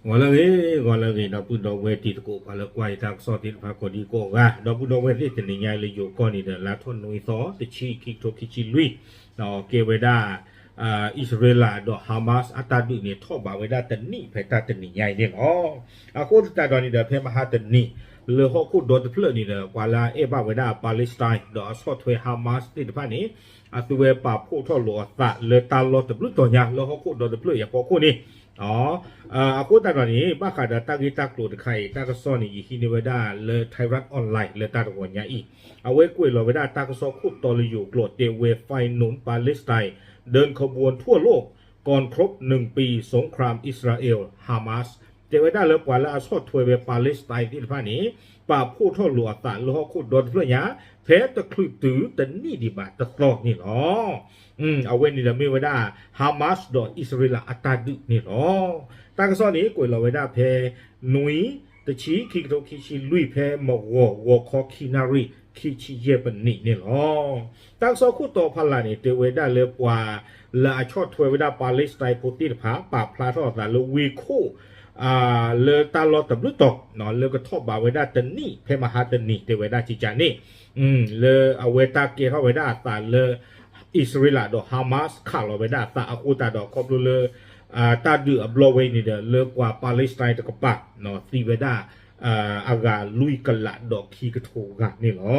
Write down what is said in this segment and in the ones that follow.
ဂီၤလၢအဂ့ၤ, ဂီၤလၢအဂ့ၤ ဒီပုၢ်ဒီဝဲၢ်တံၤသကိး ပှၤလၢကွၢ်ယတၢ်ကစီၣ်သ့ၣ်တဖၣ်ကိးဒံကိးဂၤ, ဒီပုၢ်ဒီဝဲၢ်သ့ၣ် တနံၤညါအံၤလၢယိၤကီၢ်န့ၣ်ဒီး လါထီၣ်နွံသီ တဆံ ခံကထိခံဆံလွံၢ်, ကဲဝဲဒၣ် အံၣ်စရ့လးဒီး Hamas အတၢ်ဒုးန့ၣ် ထီၣ်ဘးဝဲဒၣ်တနံၣ်ဖဲတၢ်တနံၤညါအံၤန့ၣ်လီၤ. အဃိသတးဒီးန့ၣ်ဒီး ဖဲမဟါတနံၤ လၢဟီၣ်ခိၣ်ဒီတဖျၢၣ်န့ၣ်ဒီး ပှၤလၢအအဲၣ်ဘၣ်ဝဲဒၣ် Palestine ဒီးအဆီၣ်ထွဲ Hamas သ့ၣ်တဖၣ်န့ၣ် အသုဝဲပာ်ဖှိၣ်ထီၣ်လိာ်အသးလၢတၢ်လီၢ်တဘျုးတီၤညါ လၢဟီၣ်ခိၣ်ဒီတဖျၢၣ်အံၤအဖီခိၣ်န့ၣ် အဃိသတးဒီးန့ၣ် ဘၣ်ဃးဒီးတၢ်ဂ့ၢ်တၢ်ကျိၤတခါအံၤ တၢ်ကစီၣ်န့ၣ် ယဟံးန့ၢ်ဝဲဒၣ်လၢ Thairath Online လၢတၢ်တဂီၤညါအံၤ, အဝဲကွဲးလီၤဝဲဒၣ်တၢ်ကစီၣ်ခိၣ်တီလၢယိၤကျိာ် တဲဝဲ Fine Noon Palestine เดินขบวนทั่วโลก ก่อนครบหนึ่งปีสงครามอิสราเอล Hamas တဲဝဲဒၣ်လၢပှၤလၢအဆီၣ်ထွဲဝဲ Palestine သ့ၣ်တဖၣ်န့ၣ် ပာ်ဖှိၣ်ထီၣ်လိာ်အသးလၢဟီၣ်ခိၣ်ဒီတဖျၢၣ်ညါ ဖဲတချုးတုၤတနံၣ်ဒံးဘၣ်တသီန့ၣ်လီၤ. အဝဲန့ၣ်ဒီးမ့ၢ်ဝဲဒၣ် Hamas ဒီးအံၣ်စရ့လးအတၢ်ဒုးန့ၣ်လီၤ. တၢ်ကစီၣ်န့ၣ် ကွဲးလီၤဝဲဒၣ်ဖဲ နွံ တဆံ ခံကထိခံဆံလွံၢ် ဖဲမဂီၤ ဂီၤခီ ခံနၣ်ရံၣ် ခံဆံယဲၢ်ပနံးန့ၣ်လီၤ. တၢ်ကစီၣ်ခိၣ်တီဖးလၢ်န့ၣ် တဲဝဲဒၣ်လၢပှၤလၢအဆီၣ်ထွဲဝဲဒၣ် Palestine ဖိသ့ၣ်တဖၣ် ပာ်ဖျါထီၣ်အသးလၢဝ့ၢ်ခိၣ် လၢတၢ်လီၢ်တဘျုးတီၤ လၢကထီၣ်ဘးဝဲဒၣ်တနံၣ် ဖဲမဟါတနံၤ တဲဝဲဒၣ်ကကန့ၣ် လၢအဝဲတၢ်ကဲထီၣ်ဝဲဒၣ်အသးလၢ အံၣ်စရ့လးဒီး Hamas ခးလီၤဝဲဒၣ်အသးအဃိသတးဒီး ခီဖျိလၢ တၢ်ဒုးအဘျီဝဲအံၤန့ၣ်ဒီး လၢပှၤ Palestine တကပၤ သံဝဲဒၣ် အဂၤလွံၢ်ကလးဒီးခံကထိဂၤန့ၣ်လီၤ.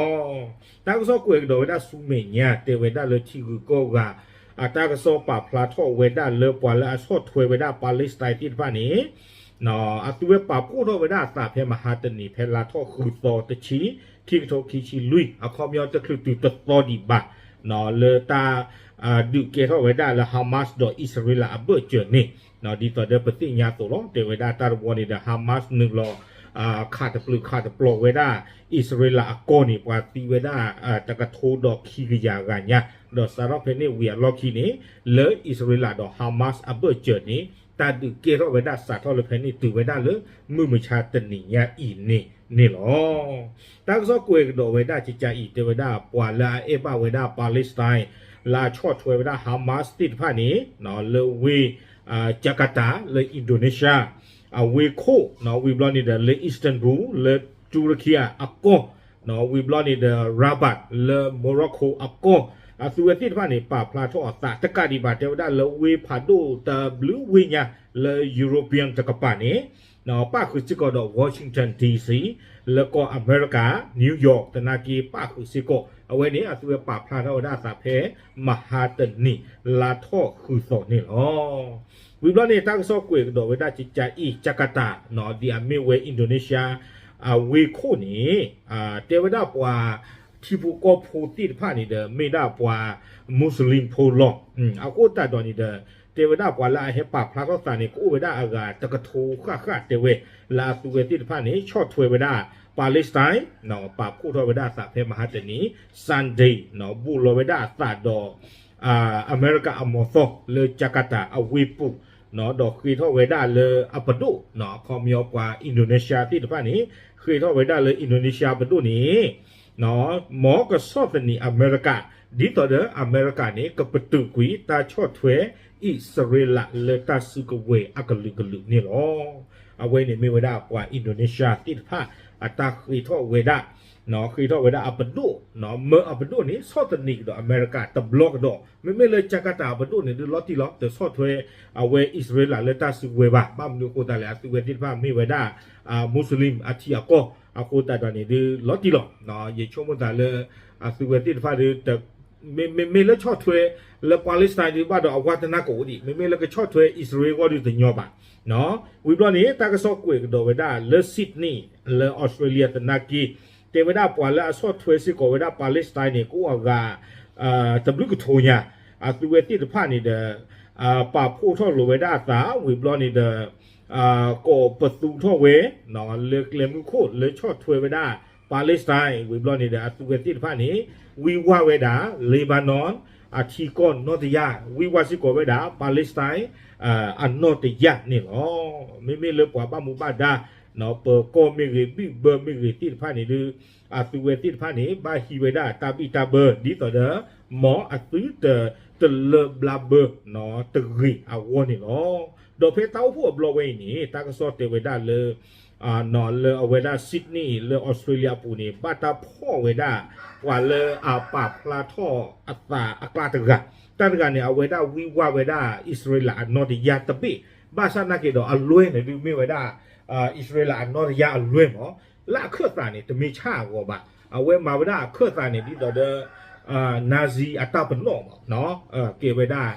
တၢ်ကစီၣ်ကွဲးကဒီးဝဲဒၣ်ဆူမဲာ်ညါ တဲဝဲဒၣ်လၢထံဂုၤကီၢ်ဂၤ အတၢ်ကစီၣ်ပာ်ဖျါထီၣ်ဝဲဒၣ်လၢပှၤလၢအဆီၣ်ထွဲဝဲဒၣ် Palestine သ့ၣ်တဖၣ်န့ၣ် အသုဝဲပာ်ဖှိၣ်ထီၣ်ဝဲဒၣ်အသးဖဲမဟါတနံၤ ဖဲလါထီၣ်ဃုသီ တဆံ ခံကထိခံဆံလွံၢ် အခီပညီတချုးတုၤတသီဒံးဘၣ် လၢတၢ် ဒုးကဲထီၣ်ဝဲဒၣ်လၢ Hamas ဒီးအံၣ်စရ့လးအဘၢၣ်စၢၤန့ၣ် ဒ်သိးဒီးပသ့ၣ်ညါအသိးလီၤ. တဲဝဲဒၣ်တၢ်တဝီန့ၣ်ဒီး Hamas နုာ်လီၤ ခးတပျုာ်ခးတပျီၤဝဲဒၣ် အံၣ်စရ့လးအကီၢ်န့ၣ် ပှၤသံဝဲဒၣ် တကထိဒီးခံကယၤဂၤညါ ဒီးစးထီၣ်ဖဲန့ၣ်ဝံၤအလီၢ်ခံန့ၣ် လၢအံၣ်စရ့လးဒီး Hamas အဘၢၣ်စၢၤန့ၣ် တၢ်ဒုးကဲထီၣ်ဝဲဒၣ်စးထီၣ်လၢဖဲန့ၣ်တုၤဝဲဒၣ်လၢမုၢ်မဆါတနံၤညါအံၤန့ၣ်န့ၣ်လီၤ. တၢ်ကစီၣ်ကွဲးကဒီးဝဲဒၣ်ကကအံၤ တဲဝဲဒၣ်ပှၤလၢအအဲၣ်ဘၣ်ဝဲဒၣ် Palestine လၢအဆီၣ်ထွဲဝဲဒၣ် Hamas သ့ၣ်တဖၣ်န့ၣ် လၢဝ့ၢ် Jakarta လၢ Indonesia အဝ့ၢ်ခိၣ် ဝံၤဘျီန့ၣ်ဒီးလၢ Istanbul လၢ တူရကံအကီၢ် ဝံၤဘျီန့ၣ်ဒီး Rabat လၢ Morocco အကီၢ် အသုဝဲသ့ၣ်တဖၣ်န့ၣ် ပာ်ဖျါထီၣ်အသးတကးဒံးဘၣ် တဲဝဲဒၣ်လၢဝ့ၢ်ဖးဒိၣ်တဘျုးဝ့ၢ်ညါ လၢ European တကပၤန့ၣ် ပၣ်ဃုာ်စ့ၢ်ကီးဒီး Washington D C လၢကီၢ်အမဲရကၤ New York သနာ်က့ ပၣ်ဃုာ်စ့ၢ်ကီး အဝဲန့ၣ် အသုဝဲပာ်ဖျါထီၣ်ဝဲဒၣ်အသးဖဲ မဟါတနံၤ လါထီၣ်ဃုသီန့ၣ်လီၤ. ဝံၤဘျီန့ၣ် တၢ်ကစီၣ်ကွဲးကဒီးဝဲဒၣ်ကကအံၤ Jakarta ဒ်အမ့ၢ်ဝဲ Indonesia အဝ့ၢ်ခိၣ်န့ၣ် တဲဝဲဒၣ်ပှၤထံဖိကီၢ်ဖိသ့ၣ်တဖၣ်န့ၣ်ဒီး မ့ၢ်ဒၣ်ပှၤ Muslim ဖိလီၤ. အဃိသတးဒီးန့ၣ်ဒီး တဲဝဲဒၣ်ပှၤလၢအဟဲပာ်ဖျါထီၣ်သးန့ၣ် ကအိၣ်ဝဲဒၣ်အဂၤတကထိဃၣ်ဃၣ်တဲဝဲ လၢအသုဝဲသ့ၣ်တဖၣ်န့ၣ် ဆီၣ်ထွဲဝဲဒၣ် Palestine ပာ်ဖှိၣ်ထီၣ်ဝဲဒၣ်အသးဖဲမဟါတနံၤ Sunday ဘူးလီၤဝဲဒၣ်အသးဒီး အမဲရကၤအမီၤသီလၢ Jakarta အဝ့ၢ်ပူၤ ဒီးဃ့ထီၣ်ဝဲဒၣ်လၢအပဒိၣ် အခီပညီပှၤ Indonesia သ့ၣ်တဖၣ်န့ၣ် ဃ့ထီၣ်ဝဲဒၣ်လၢ Indonesia ပဒိၣ်န့ၣ် မ်ကဆီၣ်သနံးအမဲရကၤ ဒ်သိးဒီးအမဲရကၤန့ၣ် ကပတုာ်ကွံာ်တၢ်ဆီၣ်ထွဲအံၣ်စရ့လးလၢတၢ်စုကဝဲၤအကလုာ်ကလုာ်န့ၣ်လီၤ. အဝဲန့ၣ်မ့ၢ်ဝဲဒၣ်ပှၤ Indonesia သ့ၣ်တဖၣ် အတၢ်ဃ့ထီၣ်ဝဲဒၣ် ဃ့ထီၣ်ဝဲဒၣ်အပဒိၣ် မၢအပဒိၣ်န့ၣ် ဆီၣ်သနံးကဒီးအမဲရကၤတဘျီကဒီး မ့မ့ၢ်လၢ Jakarta အပဒိၣ်န့ၣ် ဒုးလီၤတံၢ်လီၤ တဆီၣ်ထွဲ အဝဲအံၣ်စရ့လးလၢတၢ်စုကဝဲၤဘၣ်. ဘၣ်မနုၤအဃိသတးလဲၣ် အသုဝဲသ့ၣ်တဖၣ်မ့ၢ်ဝဲဒၣ် Muslim အထံအကီၢ် အဃိသတးဒီးန့ၣ် ဒုးလီၤတံၢ်လီၤ. ယဆိကမိၣ်သးလၢ အသုဝဲသ့ၣ်တဖၣ်ဒုး မ့မ့ၢ်လၢဆီၣ်ထွဲ လၢ Palestine ဒုးဘၣ်ဒီးအဝဲတနၢ်ကအိၣ်ဒံး မ့မ့ၢ်လၢကဆီၣ်ထွဲအံၣ်စရ့လးဂီၢ်ဒုးတညီဘၣ်. ဝံၤဘျီန့ၣ် တၢ်ကစီၣ်ကွဲးကဒီးဝဲဒၣ်လၢ Sydney လၢ Australia သနာ်က့ တဲဝဲဒၣ်ပှၤလၢအဆီၣ်ထွဲစ့ၢ်ကီးဝဲဒၣ် Palestine န့ၣ် ကအိၣ်အဂၤ တဘျုးကထိညါ အသုဝဲသ့ၣ်တဖၣ်န့ၣ်ဒီး ပာ်ဖှိၣ်ထီၣ်လိာ်ဝဲဒၣ်အသး ဝံၤဘျီန့ၣ်ဒီး ကိးပသူထီၣ်ဝဲ လၢကျဲမုၢ်ခိၣ်လၢဆီၣ်ထွဲဝဲဒၣ် Palestine ဝံၤဘျီန့ၣ်ဒီး အသုဝဲသ့ၣ်တဖၣ်န့ၣ် ဝံဝဲဒၣ် Lebanon အထံကီၢ်နီၢ်တယၢ် ဝံဝဲစ့ၢ်ကီးဝဲဒၣ် Palestine အနီၢ်တယၢ်န့ၣ်လီၤ. မ့မ့ၢ်လၢပှၤဘၣ်မူဘၣ်ဒါ ပၢၤကီၢ်မ့ၢ်ဂ့ၤ ဘံၣ်ဘၢမ့ၢ်ဂ့ၤသ့ၣ်တဖၣ်န့ၣ်ဒုး အသုဝဲသ့ၣ်တဖၣ်န့ၣ် ဘၣ်ဟံးဝဲဒၣ်တၢ်ဘံၣ်တၢ်ဘၢ ဒ်သိးဒီး မ်အသုတ တလၢဘျါဘၢ တဂ့ၤအဂီၢ်န့ၣ်လီၤ. ဒီးဖဲတၢ်အိၣ်ဖှိၣ်အဘျီဝဲအံၤန့ၣ် တၢ်ကစီၣ်တဲဝဲဒၣ်လၢ လၢအဝဲဒၣ် Sydney လၢ Australia အပူၤန့ၣ် ဘၣ်တၢ်ဖီၣ်ဝဲဒၣ် ပှၤလၢအပာ်ဖျါထီၣ်အသးအကျါတဂၤ, တၢ်တဂၤန့ၣ် အဝဲဒၣ်ဝံဝါဝဲဒၣ် အံၣ်စရ့လးအနီၢ်တယၢ်တဘ့ၣ်, ဘၣ်ဆၣ်နာ်က့ဒီးအလွဲၢ်န့ၣ်ဒုးမ့ၢ်ဝဲဒၣ် အံၣ်စရ့လးအနီၢ်တယၢ်အလွဲၢ်မး, လၢအခၢၣ်သးန့ၣ် တမ့ၢ်ဆၣ်အဂီၤဘၣ်, အဝဲမၤဝဲဒၣ်အခၢၣ်သးန့ၣ် ဒ်သိးဒီး Nazi အတၢ်ပနီၣ်မး, ကဲဝဲဒၣ်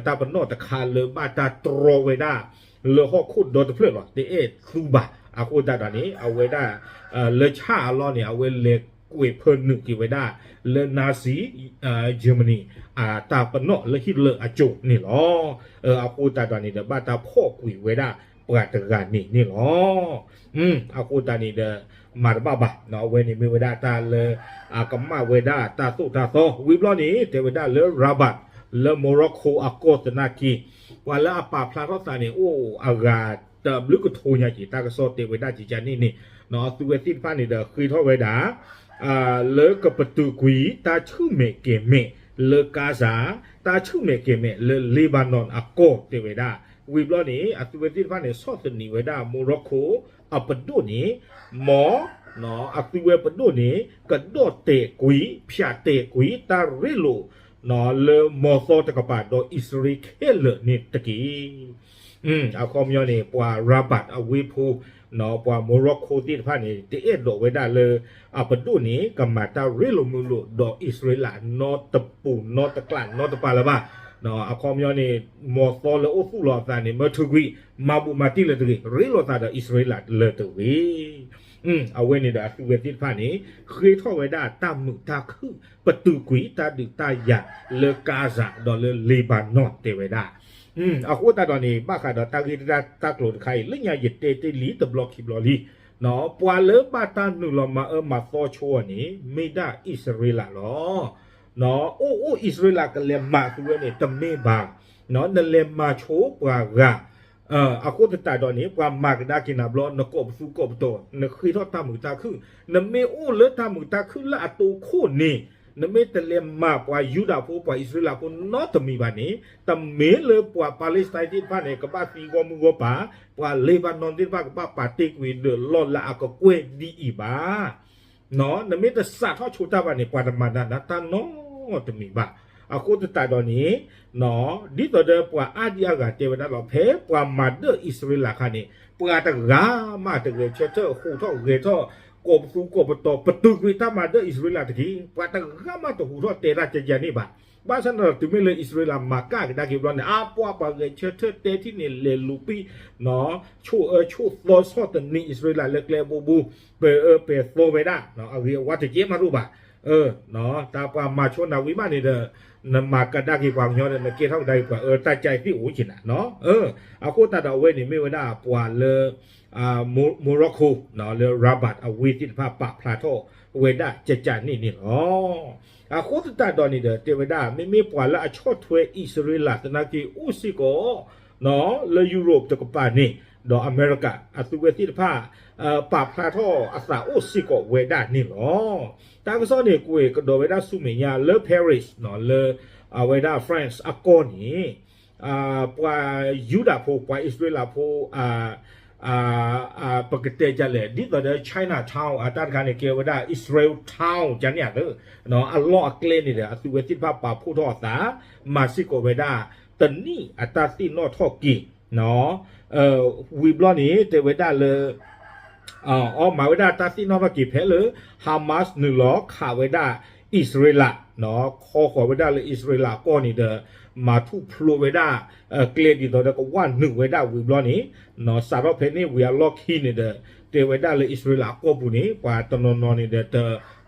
တၢ်ပနီၣ်တခါလၢဘၣ်တၢ်တြီဝဲဒၣ် လၢဟီၣ်ခိၣ်ဒီတဖျၢၣ်လီၤ, တအဲၣ်သူဘၣ်. အဃိသတးဒီးန့ၣ် အဝဲဒၣ် လၢဆၣ်အလီၢ်န့ၣ် အဝဲလဲၤကွဲးဖၢနုာ်က့ၤဝဲဒၣ် လၢ Nazi Germany အတၢ်ပနီၣ်လၢ Hitler အစိၤန့ၣ်လီၤ. အဃိသတးဒီးန့ၣ်ဒီး ဘၣ်တၢ်ဖီၣ်ကွံာ်ဝဲဒၣ်ပှၤတဂၤန့ၣ်န့ၣ်လီၤ. အဃိသတးန့ၣ်ဒီး မၤတဘၣ်ဘၣ်, အဝဲန့ၣ်မ့ၢ်ဝဲဒၣ်တၢ်လၢ အကမၣ်ဝဲဒၣ်တၢ်သိၣ်တၢ်သီ, ဝံၤဘျီန့ၣ် တဲဝဲဒၣ်လၢ Rabat လၢ Morocco အကီၢ်သနာ်က့ ပှၤလၢအပာ်ဖျါထီၣ်သးန့ၣ် အိၣ်အဂၤတဘျုးကထိညါက့ၤ တၢ်ကစီၣ်တဲဝဲဒၣ်ကကန့ၣ်န့ၣ် အသုဝဲသ့ၣ်တဖၣ်န့ၣ်ဒီးဃ့ထီၣ်ဝဲဒၣ် လၢကပတုာ်ကွံာ်တၢ်ဆူၣ်မဲာ်ကဲၤမဲာ်လၢ Gaza, တၢ်ဆူၣ်မဲာ်ကဲၤမဲာ်လၢ Lebanon အကီၢ်တဲဝဲဒၣ်, ဝံၤဘျီန့ၣ် အသုဝဲသ့ၣ်တဖၣ်န့ၣ် ဆီၣ်သနံးဝဲဒၣ် Morocco အပဒိၣ်န့ၣ် မ် အသုဝဲပဒိၣ်န့ၣ် ကဒီၣ်တဲာ်ကွံာ် ဖၠးတဲာ်ကွံာ် တၢ်ရ့လိာ် လၢမီၤသီတကပၤ ဒီးအံၣ်စရ့လးခဲလၢာ်န့ၣ်တက့ၢ်. အခီပညီန့ၣ် ပှၤ Rabat အဝ့ၢ်ဖိ ပှၤ Morocco သ့ၣ်တဖၣ်န့ၣ် တအဲၣ်ဒိးဝဲဒၣ်လၢ အပဒိၣ်န့ၣ် ကမၤတၢ်ရ့လိာ်မုာ်လိာ် ဒီးအံၣ်စရ့လးနီတပူၤနီတကျးနီတပၤလၢၤဘၣ်. အခီပညီန့ၣ် မီၤသီလၢအိၣ်သူၣ်လီၤအသးန့ၣ် မၢထုးကွံာ် မၤဘူၣ်မၤတံၢ်လၢတဂ့ၤ ရ့လိာ်သးဒီးအံၣ်စရ့လးလၢတဂ့ၤ. အဝဲန့ၣ်ဒီးအသုဝဲသ့ၣ်တဖၣ်န့ၣ် ဃ့ထီၣ်ဝဲဒၣ်တၢ်မုာ်တၢ်ခုၣ် ပတုာ်ကွံာ်တၢ်ဒုးတၢ်ယၤလၢ Gaza ဒီးလၢ Lebanon တဲဝဲဒၣ်. အဃိသတးဒီးန့ၣ် ဘၣ်ဃးဒီးတၢ်ဂ့ၢ်တၢ်ကျိၤတခါအံၤ လၢညါယတဲတ့ၢ်လံတဘျီခံဘျီလံ, ပှၤလၢဘၣ်တၢ်နုာ်လီၤမၤအၢမၤသီဆိအီၤန့ၣ် မ့ၢ်ဒၣ်အံၣ်စရ့လးလီၤ. အိၣ်အိၣ်အံၣ်စရ့လးကလဲၤမၤသုဝဲန့ၣ် တမ့ၢ်ဘၣ်, နလဲၤမၤဆိပှၤဂၤ အဃိသတးဒီးန့ၣ် ပှၤမၤကဒါက့ၤနၤဘျီ နကိးပသူကိးပတီၤ နဃ့ထီၣ်တၢ်မုာ်တၢ်ခုၣ်, နမ့ၢ်အိၣ်လၢတၢ်မုာ်တၢ်ခုၣ်လၢအတိခိၣ်န့ၣ် နမ့ၢ်တလဲၤမၤပှၤယူဒၤဖိ ပှၤအံၣ်စရ့လးဖိနီတမံၤဘၣ်န့ၣ် တမ့ၢ်လၢပှၤ Palestine သ့ၣ်တဖၣ်န့ၣ် ကဘၣ်သံဂီၢ်မုၢ်ဂီၢ်ပၤ, ပှၤ Lebanon သ့ၣ်တဖၣ်ကဘၣ်ပာ်တ့ၢ်ကွံာ်ဒီးလီၢ်လၤအကကွဲၢ်ဒ်အံၤဘၣ်. နမ့ၢ်တစးထီၣ်ဆိတၢ်ဘၣ်န့ၣ် ပှၤတမၤနးနးတၢ်နီတမံၤဘၣ်. အဃိသတးဒီးန့ၣ် ဒ်သိးဒီးပှၤအါဒံအါဂၤတဲဝဲဒၣ်လီၤ ဖဲပှၤမၤဒၢၣ်အံၣ်စရ့လးအခါန့ၣ် ပှၤတဂၤမးတဂဲၤဆၢထၢၣ် ဟူးထီၣ်ဂဲၤထီၣ် ကိးပသူကိးပတီၤ ပတုာ်ကွံာ်တၢ်မၤဒၢၣ်အံၣ်စရ့လးတက့ၢ်. ပှၤတဂၤမးတဟူးထီၣ်တဲတၢ်ကကန့ၣ်ဘၣ်. ဘၣ်ဆၣ်န့ၣ်ဒီး တုၤမ့ၢ်လၢအံၣ်စရ့လးမၤကၣ်ကဒါက့ၤဘျီန့ၣ် အပှၤပှၤဂဲၤဆၢထၢၣ်တဲထံၣ်န့ၣ် လဲၤလူၤပံၢ် ဆိၣ်အၢဆိၣ်သီဆီၣ်သနံးအံၣ်စရ့လးလၢကျဲအဘိဘိ ပဲၤအၢပဲၤသီဝဲဒၣ် အဂ့ၤအဝါတကဲမးတအိၣ်ဘၣ်. တၢ်ပှၤမၤဆိနၤဝံၤမးန့ၣ်ဒီး နမၤကဒါက့ၤပှၤကညီဒီး နကဲထီၣ်ကဒါက့ၤပှၤအၢတၢ်ကၢအံၤသ့ၣ်အိၣ်က့ၤနၤ. အဃိသတးဒီးအဝဲန့ၣ်မ့ၢ်ဝဲဒၣ်ပှၤလၢ Morocco လၢ Rabat အဝ့ၢ်သ့ၣ်တဖၣ်ပာ်ဖျါထီၣ်ဝဲဒၣ်ကကန့ၣ်န့ၣ်လီၤ. အဃိသတးဒီးန့ၣ်ဒီး တဲဝဲဒၣ် မ့မ့ၢ်ပှၤလၢအဆီၣ်ထွဲအံၣ်စရ့လးသနာ်က့အိၣ်စ့ၢ်ကီး လၢ Europe တကပၤန့ၣ် ဒီးအမဲရကၤ အသုဝဲသ့ၣ်တဖၣ် ပာ်ဖျါထီၣ်အသးအိၣ်စ့ၢ်ကီးဝဲဒၣ်န့ၣ်လီၤ. တၢ်ကစီၣ်န့ၣ် ကွဲးကဒီးဝဲဒၣ်ဆူမဲာ်ညါလၢ Paris လၢ အဝဲဒၣ် France အကီၢ်န့ၣ် ပှၤယူဒၤဖိ ပှၤအံၣ်စရ့လးဖိ ပကတဲဒ်လဲၣ် ဒ်သိးဒီး Chinatown အတၢ်တခါန့ၣ် ကဲဝဲဒၣ် Israel Town ကန့ၣ်အသး အလီၢ်အကျဲန့ၣ်ဒီး အသုဝဲသ့ၣ်တဖၣ်ပာ်ဖှိၣ်ထီၣ်အသး မၤစ့ၢ်ကီးဝဲဒၣ် တနံၣ်အတၢ်သ့ၣ်နီၣ်ထီၣ်က့ၤ ဝံၤဘျီန့ၣ် တဲဝဲဒၣ်လၢ အီ မၤဝဲဒၣ်တၢ်သ့ၣ်နီၣ်ထီၣ်က့ၤဖဲလၢ Hamas နုာ်လီၤခးဝဲဒၣ်အံၣ်စရ့လး ခီဃီၤဝဲဒၣ်လၢအံၣ်စရ့လးအကီၢ်န့ၣ်ဒီး မၤထူၣ်ဖျိဝဲဒၣ် ကျဲဒ်သိးဒီးကဝၢ်နုာ်ဝဲဒၣ်ဝံၤဘျီန့ၣ် စးထီၣ်ဖဲန့ၣ်ဝံၤအလီၢ်ခံန့ၣ်ဒီး တဲဝဲဒၣ်လၢအံၣ်စရ့လးအကီၢ်ပူၤန့ၣ် ပှၤတနီၤနီၤန့ၣ်ဒီး တ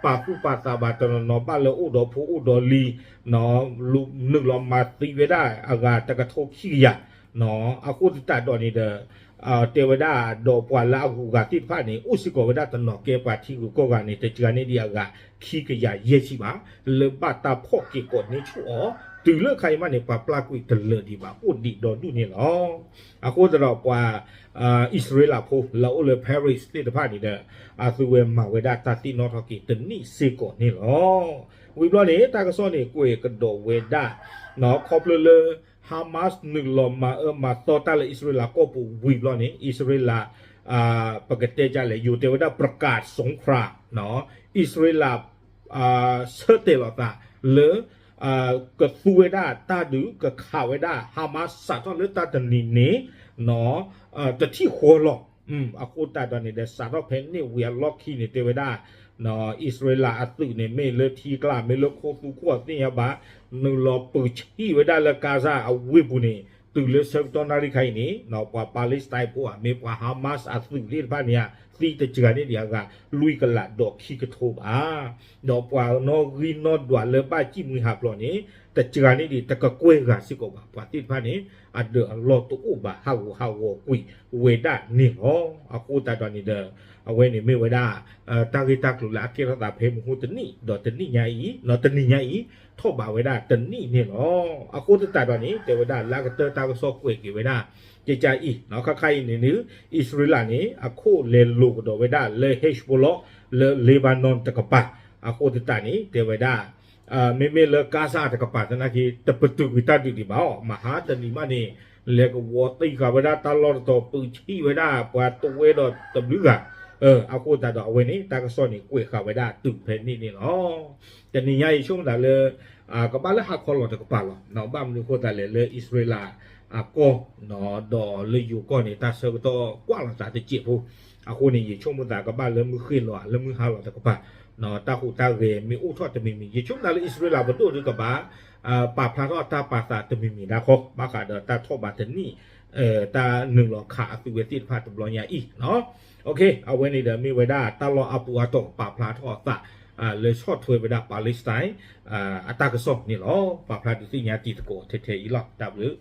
ပာ်သူၣ်ပာ်သးဘၣ် တနီၤနီၤဘၣ်လၢအိၣ်ဒီးဖိအိၣ်ဒီးလံၤ နုာ်လီၤမၤသံဝဲဒၣ်အဂၤတကထိခံကယၤ အဃိသတးဒီးန့ၣ်ဒီး တဲဝဲဒၣ်ဒီးပှၤလၢအဂုၤအဂၤသ့ၣ်တဖၣ်န့ၣ် အိၣ်စ့ၢ်ကီးဝဲဒၣ်တနီၤကဲပှၤထံဂုၤကီၢ်ဂၤန့ၣ် တစှၤန့ၢ်ဒံးအဂၤခံကယၤယဲၢ်ဆံဘၣ် လၢဘၣ်တၢ်ဖီၣ်က့ၤကိးန့ၢ်ဆူၣ်အီၤ တုၤလၢခါအံၤမးန့ၣ် ပှၤပျၢ်ကွံာ်တလၢာ်ဒံးဘၣ် အိၣ်ဒံးဒီဒူၣ်န့ၣ်လီၤ. အဃိသတးဒီးပှၤ အံၣ်စရ့လးဖိလၢအအိၣ်လၢ Paris သ့ၣ်တဖၣ်န့ၣ်ဒီး အသုဝဲမၤဝဲဒၣ်တၢ်သ့ၣ်နီၣ်ထီၣ်က့ၤတနံၣ်စ့ၢ်ကီးန့ၣ်လီၤ. ဝံၤဘျီန့ၣ် တၢ်ကစီၣ်န့ၣ် ကွဲးကဒီးဝဲဒၣ် ခီဖျိလၢ Hamas နုာ်လီၤမၤအၢမၤသီတၢ်လၢအံၣ်စရ့လးကီၢ်ပူၤဝံၤဘျီန့ၣ် အံၣ်စရ့လး ပကတဲဒ်လဲၣ် ယိၤတဲဝဲဒၣ် ประกาศสงคราม အံၣ်စရ့လး ဆၢတဲာ်လီၤသးလၢ ကသူဝဲဒၣ်တၢ်ဒုး ကခးဝဲဒၣ် Hamas စးထီၣ်လၢတၢ်တနံၤန့ၣ် တထံၣ်ဃီလီၤ. အဃိသတးဒီးန့ၣ်ဒီး စးထီၣ်ဖဲန့ၣ်ဝံၤအလီၢ်ခံန့ၣ် တဲဝဲဒၣ် အံၣ်စရ့လးအသုးန့ၣ် မ့ၢ်လၢထံကျါ မ့ၢ်လၢခိသူခိၣ်သ့ၣ်ညါဘၣ် နုာ်လီၤပၢဆံၣ်ဝဲဒၣ်လၢ Gaza အဝ့ၢ်ပူၤန့ၣ် တုၤလၢဆၢကတီၢ်နၣ်ရံၣ်ခါအံၤန့ၣ် ပှၤ Palestine ဖိဧါ မ့ၢ်ပှၤ Hamas အသုးသ့ၣ်တဖၣ်န့ၣ် သံတစှၤန့ၢ်ဒံးအဂၤ လွံၢ်ကလးဒီးခံကထိဘၣ်. ဒီးပှၤနီၣ်ဂံၢ်နီၣ်ဒွးလၢဘၣ်စံၣ်မှံဟးဖျိးန့ၣ် တစှၤန့ၢ်ဒံးတကကွဲၢ်ဂၤစ့ၢ်ကီးဘၣ်. ပှၤသ့ၣ်တဖၣ်န့ၣ် အဒၢးအလီၢ်တအိၣ်ဘၣ် ဟးဂူာ်ဟးဂီၤကွံာ်ဝဲဒၣ်န့ၣ်လီၤ. အဃိသတးဒီးန့ၣ်ဒီး အဝဲန့ၣ်မ့ၢ်ဝဲဒၣ် တၢ်ဂ့ၢ်တၢ်ကျိၤလၢအကဲထီၣ်သးဖဲမဟါတနံၣ် ဒီးတနံၣ်ညါအံၤ ဒီးတနံၤညါအံၤ ထီၣ်ဘးဝဲဒၣ်တနံၣ်န့ၣ်လီၤ. အဃိသတးဒီးန့ၣ် တဲဝဲဒၣ်လၢအကတၢၢ်တၢ်ကစီၣ်ကွဲးက့ၤဝဲဒၣ် ကကါအံၤ ခါခါအံၤန့ၣ် အံၣ်စရ့လးန့ၣ် အခိၣ်လဲၤလိာ်ကဒီးဝဲဒၣ်လၢ Hezbollah လၢ Lebanon တကပၤ အဃိသတးန့ၣ် တဲဝဲဒၣ် မ့မ့ၢ်လၢ Gaza တကပၤသနာ်က့ တပတုာ်ကွံာ်တၢ်ဒုးဒံးဘၣ်အီၤ မဟါတနံၤမးန့ၣ် လဲၤကဝီၤသံဃာ်ဝဲဒၣ်တၢ်လီၢ်တတီၤ ပၢဆံၣ်ဝဲဒၣ်ပှၤတဝဲဒီးတဘျုးဂၤ အဃိသတးဒီးအဝဲန့ၣ် တၢ်ကစီၣ်န့ၣ်ကွဲးဃာ်ဝဲဒၣ်တုၤဖဲန့ၣ်န့ၣ်လီၤ. တနံၤညါအံၤဆိကမိၣ်သးလၢ ကဘၣ်လၢဟါခီလီၤတကပၤလီၤ. ဘၣ်မနုၤအဃိသတးလဲၣ်လၢအံၣ်စရ့လးအကီၢ် ဒီးလၢယိၤကီၢ်န့ၣ် တၢ်ဆၢကတီၢ်ကွၢ်လီၤသးတစဲးဖိ အဃိန့ၣ် ယဆိကမိၣ်သးကဘၣ်လၢမုၢ်ဃ့ၢ်လီၤ လၢမုၢ်ဟါလီၤတကပၤ တၢ်ဟူးတၢ်ဂဲၤမ့ၢ်အိၣ်ထီၣ်တမံၤမံၤ ယဆိကမိၣ်သးလၢအံၣ်စရ့လးပဒိၣ်ဒုးကဘၣ် ပာ်ဖျါထီၣ်တၢ်ပာ်သးတမံၤမံၤဒၣ်ဃီ ဘၣ်ဃးဒီးတၢ်ထီၣ်ဘးတနံၣ် တၢ်နုာ်လီၤခးအသုးဝဲသ့ၣ်တဖၣ်တဘျီညါအံၤ အဝဲန့ၣ်ဒီးမ့ၢ်ဝဲဒၣ်တၢ်လီၢ်အါပူၤအါတီၢ်ပာ်ဖျါထီၣ်အသး လၢဆီၣ်ထွဲဝဲဒၣ် Palestine အတၢ်ကစီၣ်န့ၣ်လီၤ. ပာ်ဖျါဒုးသ့ၣ်ညါတံၤသကိးထဲထဲအံၤလီၤ. တၢ်ဘျုး